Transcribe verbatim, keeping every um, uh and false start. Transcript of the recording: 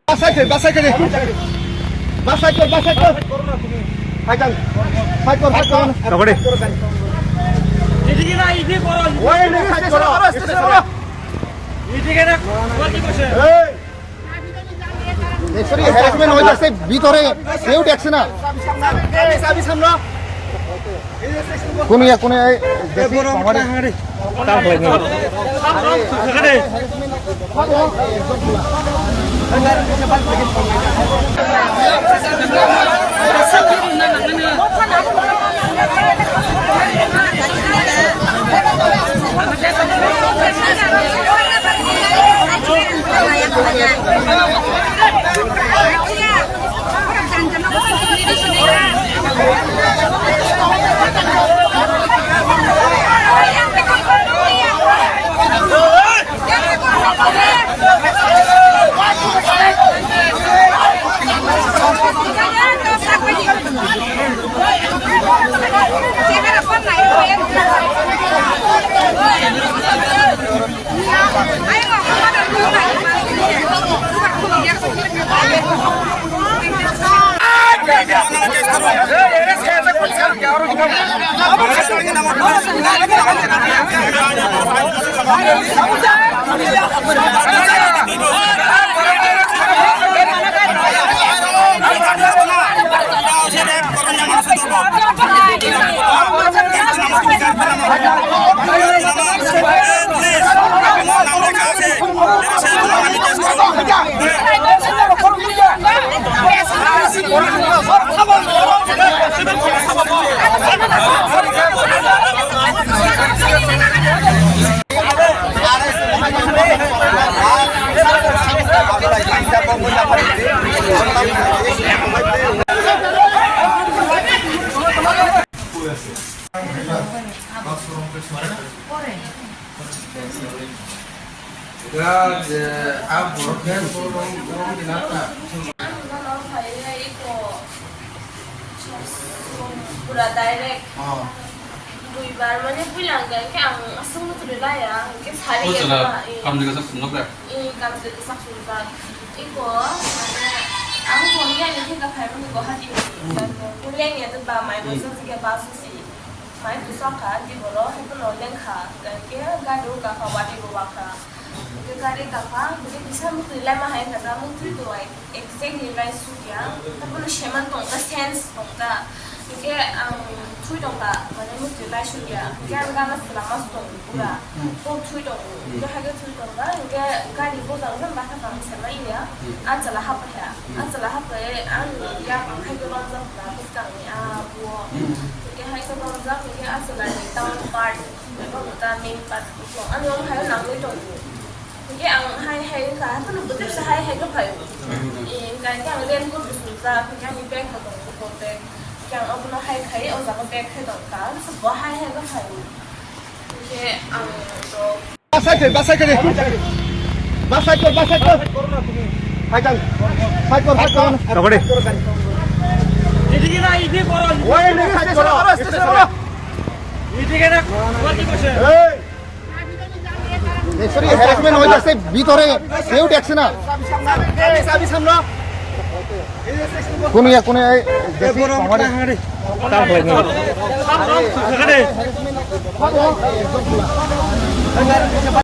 Basai khe, basai khe. Basai khe, basai khe. Hai jang. Hai kor, hai kor. Tokore. Oi, oi, hai kor. Ei. Sorry, harassment হইতাছে ভিতরে, কেউ দেখছে না। চাবি সামনে। কোন ইয়া, কোন ইয়া, এই দেখি, Pura direct. Buibar mane builang khe ang aswk no tuli laya, hwnkhe sari ya. Kamjwk kasak sumjak da? Ee, kamjwk kasak sumjak. Iko, mane, ang phone ya ni thika phai mani Guwahati ni. Leng ya to ba mai mai sa thika ba susi. Mai tu sa kha, di boro, heto no leng kha. Khe gari o ka kha, wati bo wa kha. Hwnkhe gari kapha, hwnkhe kisa muktwi laima hai wngkha, muktwi tongwi exactly lai sukya, taphano seman tongkha, sense tongkha. Hwnkhe ang thwi tongkha, mane muktwi lai sukya. Hwnkhe ang gana swlama se tongo pura. Kok thwi tongo. Hwnkhe haikhe thwi tongkha, hwnkhe gari bojang khe bakha kang se manya. Ah chwla hapkha. Ah chwla hapkhe ang yak ang haikhe romjak kha bwskangni ah buo. Hwnkhe haikhe romjak, hwnkhe ah chwlani town part. Abo ta main part. Ani omo hai nangwi tongo. Hwnkhe ang hai hai wngkha, haphano bwtwisa hai hai khe phaio. Eh, hwnkha khe ang raincoat bo sumjak, hwnkhe ani bag bo tongo, bag. Hwnkhe ang abono hai khai, o jaga bag khai tongkha, bo hai hai khe phaio. Hwnkhe ang to Basai khe, basai khe. Basai khe, basai khe. Hai jang. Hai kor, hai kor. Tokore. Oi, oi, hai kor. Ei। এই sorry, harassment হইতাছে ভিতরে, কেউ দেখছে না। কোন ইয়া, কোন ইয়া, এই দেখি, আমার তার ফ্ল্যাগ নেই।